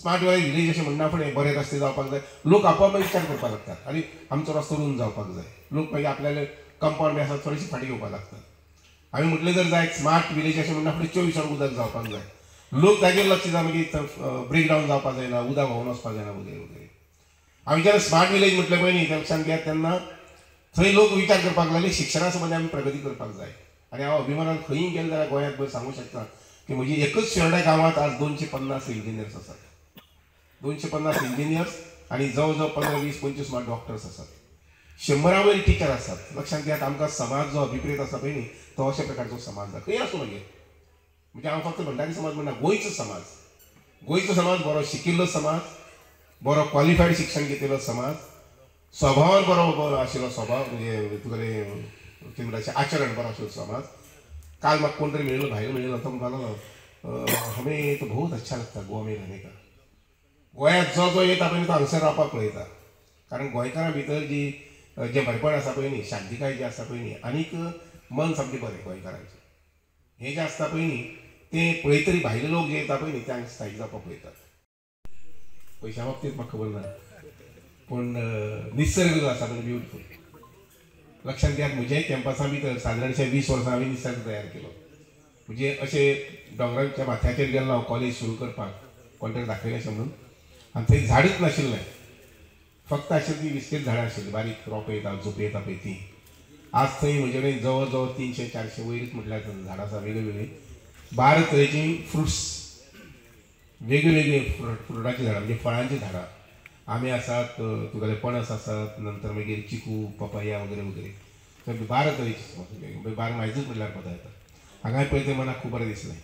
Smart village अशें म्हणना फुडें बरे रस्ते जावपाक जाय, लोक आपोआप विचार करपाक लागतात आनी आमचो रस्तो रुंद जावपाक जाय, लोक मागीर आपल्याले कंपावंड बी आसा थोडीशी फाटीं घेवपाक लागतात. हांवें म्हटलें जर जाय स्मार्ट विलेज अशें म्हणना फुडें 24 वर उदक जावपाक जाय, लोक ताजेर लक्ष दिता, मागीर ब्रेकडावन जावपाक जायना, उदक व्हांवून वचपाक जायना वगैरे वगैरे. हांवें जेन्ना स्मार्ट विलेज म्हटलें पळय न्ही, तें लक्षांत घेयात, तेन्ना थंय लोक विचार करपाक लागले शिक्षणा संबंदी आमी प्रगती करपाक जाय. आनी हांव अभिमानान खंयी गेलें जाल्यार गोंयांत पळय सांगूंक शकता की म्हजी एकच शिरोड्या गांवांत आज 250 इंजिनियर्स आसात, 250 इंजिनियर्स आनी जवळ जवळ 15, 20, 25 सुमार डॉक्टर्स आसात, 100 वयर टिचर आसात. लक्षांत घेयात, आमकां समाज जो अभिप्रेत आसा पळय न्ही तो अशा प्रकारचो समाज जाय खंय आसूं मागीर. म्हणजे हांव फक्त भंडारी समाज म्हणना, गोंयचो समाज, गोंयचो समाज बरो शिकिल्लो समाज, बरो क्वॉलिफायड शिक्षण घेतिल्लो समाज, स्वभावान बरो बरो आशिल्लो स्वभाव, म्हणजे तुगेलें कितें म्हणटा आचरण बरो आशिल्लो समाज. काल म्हाका कोण तरी मेळिल्लो, भायलो मेळिल्लो, तो म्हणपाक लागलो हमें तो बहुत अच्छा लगता गोवा में रहने का. गोंयांत जो जो येता पळय तो हांगसर रावपाक पळयता, कारण गोंयकारां भितर जी जें बरेपण आसा पळय न्ही, शांतिकाय जी आसा पळय न्ही, आनीक मन सामकें बरें गोंयकारांचें, हें जें आसता पळय न्ही तें पळयतरी भायले लोक जे येता पळय न्ही ते हांगा स्थायीक जावपाक पळयतात. पयशां बाबतींत म्हाका खबर ना, पूण निसर्ग जो आसा पळय ब्युटिफूल. लक्षांत घेयात, म्हज्याय कॅम्पसा भितर सादारणशे 20 वर्सां हांवें निसर्ग तयार केलो. म्हणजे अशें दोंगराच्या माथ्याचेर गेल्लो हांव कॉलेज सुरू करपाक, कोण तरी दाखयलें अशें म्हणून, आनी थंय झाडूच नाशिल्लें, फक्त आशिल्ली ती 20 झाडां आशिल्लीं, बारीक रोंपे येता, झोपे येता पळय ती. आज थंय म्हजे कडेन जवळ जवळ 300-400 वयरूच म्हटल्यार झाडां आसा, वेगळीं वेगळीं 12 तरेचीं फ्रुट्स, वेगळीं वेगळीं फ्रुटाचीं झाडां, म्हणजे फळांचीं झाडां. आंबे आसात, तुगेले पणस आसात, नंतर मागीर चिकू, पपाया वगैरे वगैरे, तर 12 तरेची, 12 मायजूच म्हटल्यार पदा येता. हांगाय पळय तें मनाक खूब बरें दिसलें.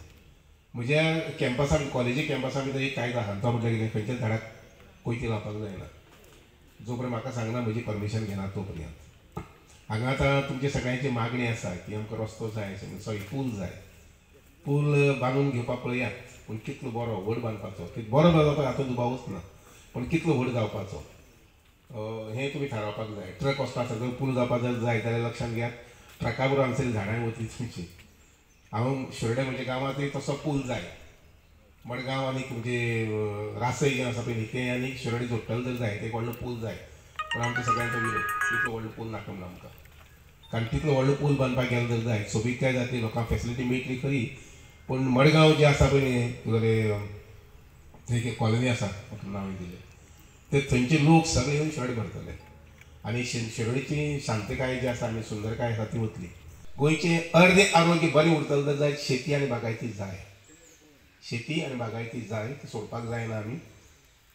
म्हज्या कॅम्पसा, कॉलेजी कॅम्पसा भितर एक कायदो आसा, तो म्हटल्यार कितें, खंयच्याच झाडाक कोयती लावपाक जायना जो पर्यंत म्हाका सांगना, म्हजी परमिशन घेना तो पर्यंत. हांगा आतां तुमचे सगळ्यांची मागणी आसा की आमकां रस्तो जाय, सॉरी पूल जाय, पूल बांदून घेवपाक पळयात, पूण कितलो बरो व्हड बांदपाचो, बरो बांदपाक हातूंत दुबावूच ना, पूण कितलो व्हड जावपाचो हें तुमी थारावपाक जाय. ट्रक वचपाक जर पूल जावपाक जर जाय जाल्यार लक्षांत घेयात, ट्रका बरोबर हांगसर झाडां वतली तुमची. हांव शिरोड्या म्हज्या गांवांतूय तसो पूल जाय, मडगांव आनी म्हणजे रासय जें आसा पळय न्ही तें आनी शिरोडे जोडटलो जर जाय, ते व्हडलो पूल जाय, पूण आमच्या सगळ्यांचो विरोध, तितलो व्हडलो पूल नाका म्हणून आमकां, कारण तितलो व्हडलो पूल बांदपाक गेलो जर जाय सोबीतकाय जातली, लोकांक फेसिलिटी मेळटली खरी, पूण मडगांव जें आसा पळय न्ही तुगेले थंय एक कॉलनी आसा, म्हाका नांव दिलें, ते थंयचे लोक सगळे येवन शिरोडे भरतले आनी शिरोडेची शांतकाय जी आसा आनी सुंदरकाय आसा ती वतली. गोंयचें अर्दें आरोग्य बरें उरतलें जर जाय शेती आनी बागायती जाय, शेती आनी बागायती जाय, ती सोडपाक जायना आमी,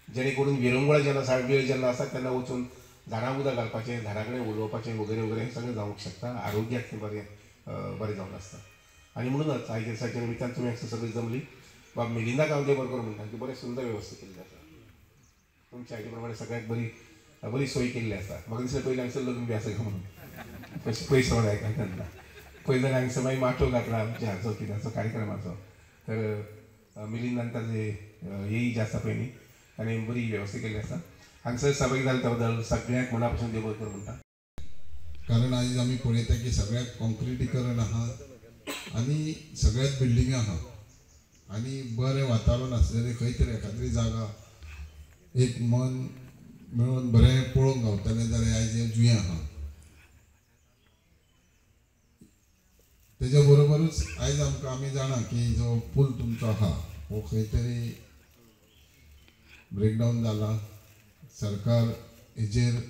जेणे करून विरंगुळा जेन्ना आसा, वेळ जेन्ना आसा तेन्ना वचून झाडां उदक घालपाचें, झाडां कडेन उलोवपाचें वगैरे वगैरे सगळें जावंक शकता, आरोग्याक तें बरें बरें जावन आसता. आनी म्हणूनच आयज दिसाच्या निमित्तान तुमी हांगसर सगळीं जमली. बाब मिलिंदा गांवदे बरोबर म्हणटा की बरें सुंदर वेवस्था केल्ली आसा, तुमच्या हाजे प्रमाणे सगळ्याक बरी बरी सोय केल्ली आसा. म्हाका दिसलें पयलीं हांगसर लग्न बी आसा काय म्हणून, पयशे पयस रावले तेन्ना पयलीं जाल्यार हांगसर मागीर माटोव घातला आमच्या हाचो कित्याचो कार्यक्रमाचो, तर मिलिंदान ताजे येई जे आसा पळय न्ही ताणें बरी वेवस्था केल्ली आसा. हांगसर सहभागी जाले त्या बद्दल सगळ्यांक मना पसून देव बरें म्हणटा. कारण आयज आमी पळयता की सगळ्याक कॉन्क्रिटीकरण आहा आनी सगळ्यात बिल्डिंगां आहा आनी बरें वातावरण आसलेलें खंय तरी एखाद्री जागा एक मन मेळून बरें पळोवंक गावतलें जाल्यार आयज हें जुंया आहा. तेज्या बरोबरूच आयज आमकां आमी जाणा की जो पूल तुमचो आहा हो खंय तरी ब्रेकडावन जाला, सरकार हेजेर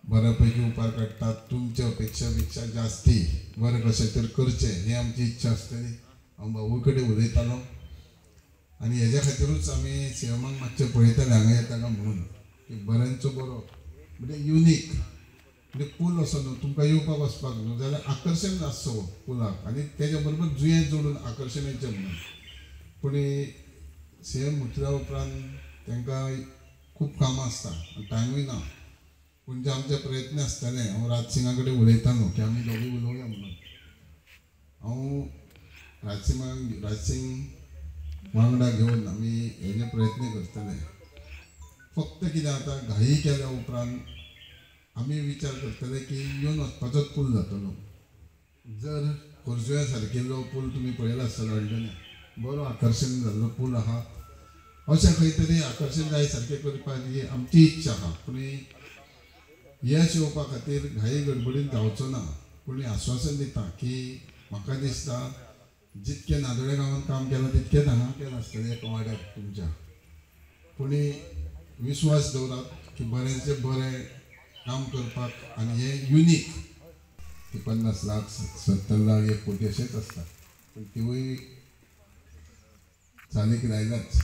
बऱ्या पैकी उपाय काडटात, तुमच्या अपेक्षा पेक्षा जास्ती बरें कशें तर करचें ही आमची इच्छा आसतली. हांव बाबू कडेन उलयतालो आनी हेज्या खातीरूच आमी सीएमाक मातशें पळयताले हांगा येता काय म्हणून की बऱ्यांचो बरो म्हणजे युनीक म्हणजे पूल असो न्हू तुमकां येवपाक वचपाक न्हू जाल्यार आकर्शण आसचो पुलाक आनी तेज्या बरोबर जुंये जोडून आकर्शण येचें म्हणून. पूण सीएम म्हटल्या उपरांत तांकां खूब कामां आसता आनी टायमूय ना, पूण जे आमचे प्रयत्न आसताले, हांव राजसिंगा कडेन उलयतालो की आमी दोगूय उलोवया म्हणून. हांव राजसिंग वांगडा घेवन आमी हेजे प्रयत्न करतले. फक्त कितें आतां घाई केल्या उपरांत आमी विचार करतले की येवन वचपाचोच पूल जातलो. जर खोर्जुव्या सारकिल्लो पूल तुमी पळयला आसतलो हळदोण्या, बरो आकर्शण जाल्लो पूल आहा अशें खंय तरी आकर्शण जाय सारकें करपाक ही आमची इच्छा आहा. पूण यश येवपा खातीर घाई गडबडीन जावचो ना, पूण आश्वासन दिता की म्हाका दिसता जितकें नादोडें गांवांत काम केलां तितकेंच हांगा केलां आसतलें एका वाड्यार तुमच्या. पूण विश्वास दवरात की बरेंचें बरें काम करपाक आनी हें युनीक ती 50 लाख 70 लाख 1 कोटी अशेंच आसता, पूण तिवूय चालीक लायलाच.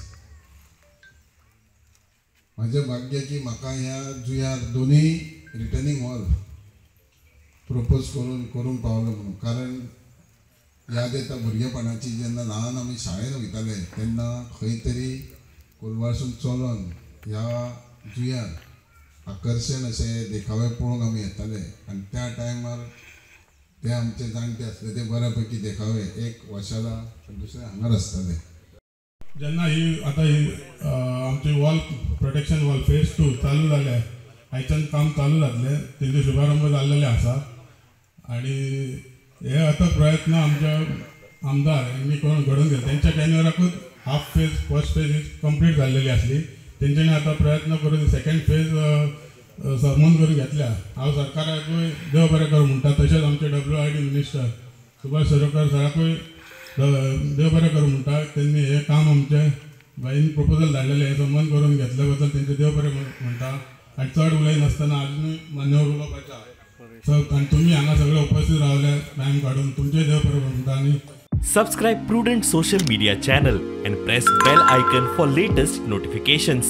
म्हाजें भाग्य की म्हाका ह्या जुंयार दोनूय रिटर्निंग हॉल प्रपोज करून करूंक पावलो म्हणून. कारण याद येता भुरगेपणाची, जेन्ना ल्हान आमी शाळेन वयताले तेन्ना खंय तरी कोलवाळसून चलोन ह्या जुंयार आकर्शण अशें देखावे पळोवंक आमी येताले आनी त्या टायमार ते आमचे जाणटे आसले ते बऱ्या पैकी देखावे एक वशाला आनी दुसरे हांगार आसताले. जेन्ना ही आतां ही आमची वॉल प्रोटेक्शन वॉल फेज 2 चालू जाल्या, आयच्यान काम चालू जातलें, तेंचे शुभारंभ जाल्लेले आसा. आनी हे आतां प्रयत्न आमच्या आमदार हेंणी करून घडोवन गेले. तेंच्या टेन्युअराकूच half phase first phase complete जाल्लेली आसली, तेंच्यांनी आतां प्रयत्न करून सेकेंड फेज समोन करून घेतल्या. हांव सरकाराकूय देव बरें करूं म्हणटा, तशेंच आमचे WID minister Subhash Shirodkar सराकूय देव बरें करूं म्हणटा. तेंणी हें काम आमचें बाईन प्रपोजल धाडलेलें हें संबंद करून घेतल्या बद्दल तेंचें देव बरें म्हणटा. आनी चड उलयनासतना आजुनूय मान्यवर उलोवपाचें आसा आनी तुमी हांगा सगळे उपस्थित रावले टायम काडून, तुमचें देव बरें म्हणटा. आनी Subscribe Prudent Social Media channel and press bell icon for latest notifications.